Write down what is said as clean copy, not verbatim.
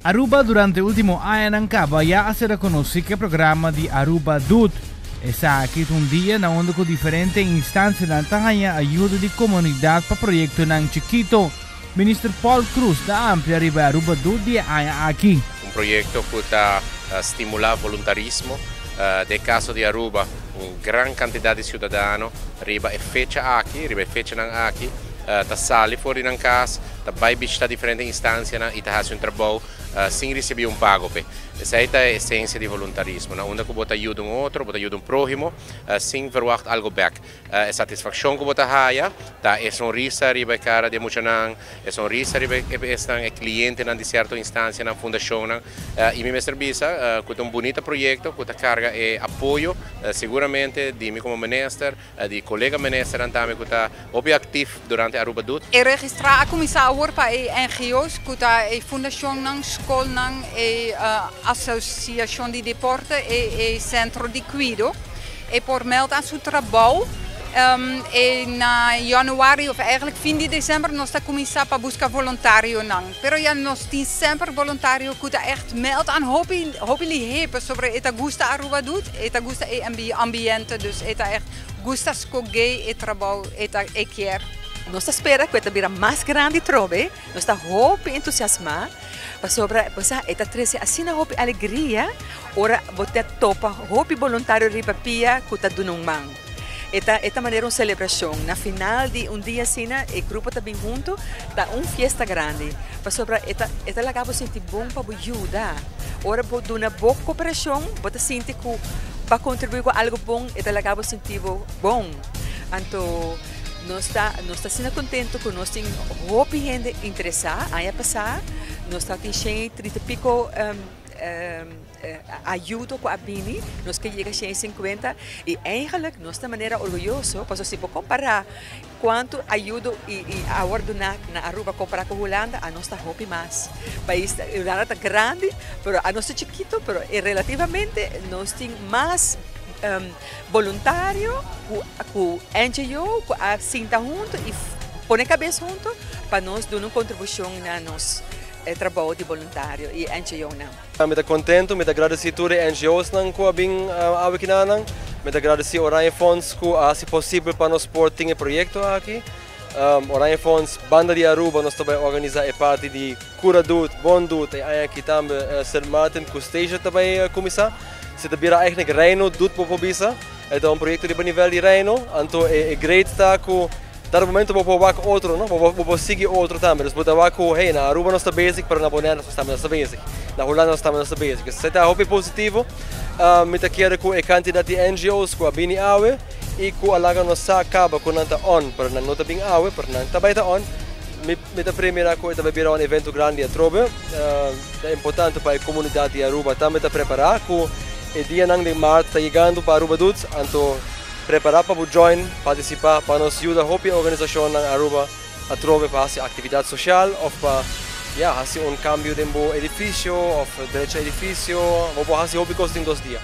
Aruba durante ultimo añanan caba ya a ser conoci cu e programa di Aruba Doet. Esaki ta un dia na unda cu diferente instancianan ta haya ayudo di comunidad pa proyectonan chikito. Minister Paul Croes ta amplia riba Aruba Doet di e aña aki. Un proyecto cu ta stimula voluntarismo. Den caso di Aruba, un gran cantidad di ciudadano riba e fecha aki, riba e fechanan aki, ta sali for di nan cas, ta bay bishita diferente instancianan y ta haci un trabou sin ricibi un pago p'e. Esey ta e esencia di voluntarismo, na unda cu bo ta yuda un otro, bo ta yuda un prohimo sin verwacht algo bek. E satisfaccion cu bo ta haya ta e sonrisa riba e cara di e muchanan, e sonrisa riba e esnan, e clientenan di cierto instancianan, fundacionnan. Y mi mester bisa cu ta un bunita proyecto cu ta carga e apoyo seguramente di mi como minister, di colega ministernan tambe cu ta hopi actief durante Aruba Doet. E registra a cuminsa awor pa e NGO's cu ta e fundacionnan, scolnan, e asociacion di deporte y e centro di cuido. E por meld aan su trabou y na januari of eigenlijk fin di december nos ta cuminsa pa busca voluntarionan. Pero ya nos tin semper voluntario cu ta echt meld aan hopi hopi lihe pasobra e ta gusta Aruba Doet, e ta gusta e ambiente dus e ta echt gusta scoge e trabou e ta e kier. Nos ta spera cu e ta bira mas grandi trobe, nos ta hopi entusiasma pasobra bo sa e ta trece asina hopi alegria ora bo ta topa hopi boluntario riba pia cu ta duna un man. E ta e ta manera un celebracion. Na final di un dia asina e grupo ta bin hunto, ta un fiesta grandi pasobra e ta e ta laga bo sinti bon pa bo yuda. Ora bo duna bo cooperacion bo ta sinti cu bo a contribui cu algo bon, e ta laga bo sinti bo bon. Anto nos ta nos ta asina contento cu nos tin hopi hende interesa. Aña pasa nos ta tin shen y trinta y pico ayudo cu a bini, nos ke yega 150 y eigenlijk nos ta manera orguyoso pasobra si bo compara cuanto ayudo y a wordo duna na Aruba compara cu Hulanda anos ta hopi mas. Pais Hulanda ta grandi pero anos ta chikito pero relativamente nos tin mas boluntario cu NGO cu a sinta hunto y pone cabes hunto pa nos duna un contribucion na nos trabou di boluntario y NGOnan. Mi ta contento, mi ta agradeci tur e NGOsnan cu a bin awe kinanan. Mi ta agradeci Oranje Fonds cu a haci posibel pa nos por tin e proyecto aki. Oranje Fonds, banda di Aruba, nos ta bay organisa e parti di Cura Doet, Bon Doet, e aña aki tambe Sint Maarten cu Stasia ta bay cuminsa. Si ta bira eigenlijk Reino Doet bo por bisa. E ta un proyecto riba nivel di Reino, anto e great ta cu Dado momento bo por wak otro, no? Bo bo por sigui otro tambe. Dus bo ta wak ku, hey, na Aruba nos ta bezig, pero na Bonaire nos tambe nos ta bezig. Na Hulanda nos tambe nos ta bezig. Esei ta hopi positivo. Mi ta kere ku e kantidat di NGO's ku a bini awe i ku a laga nos sa kaba ku nan ta on, pero nan no ta bin awe, pero nan ta bai ta on. Mi mi ta premira ku e ta bai bira un evento grandi atrobe. Ta importante pa e komunidat di Aruba tambe ta prepará ku e dianan den maart ta yegando pa Aruba Doet, anto Prepara pa bo join, participa pa nos yuda hopi organisacionnan Aruba atrobe pa haci actividad social of pa ya haci un cambio den bo edificio of drecha edificio. Bo por haci hopi cos den 2 dia.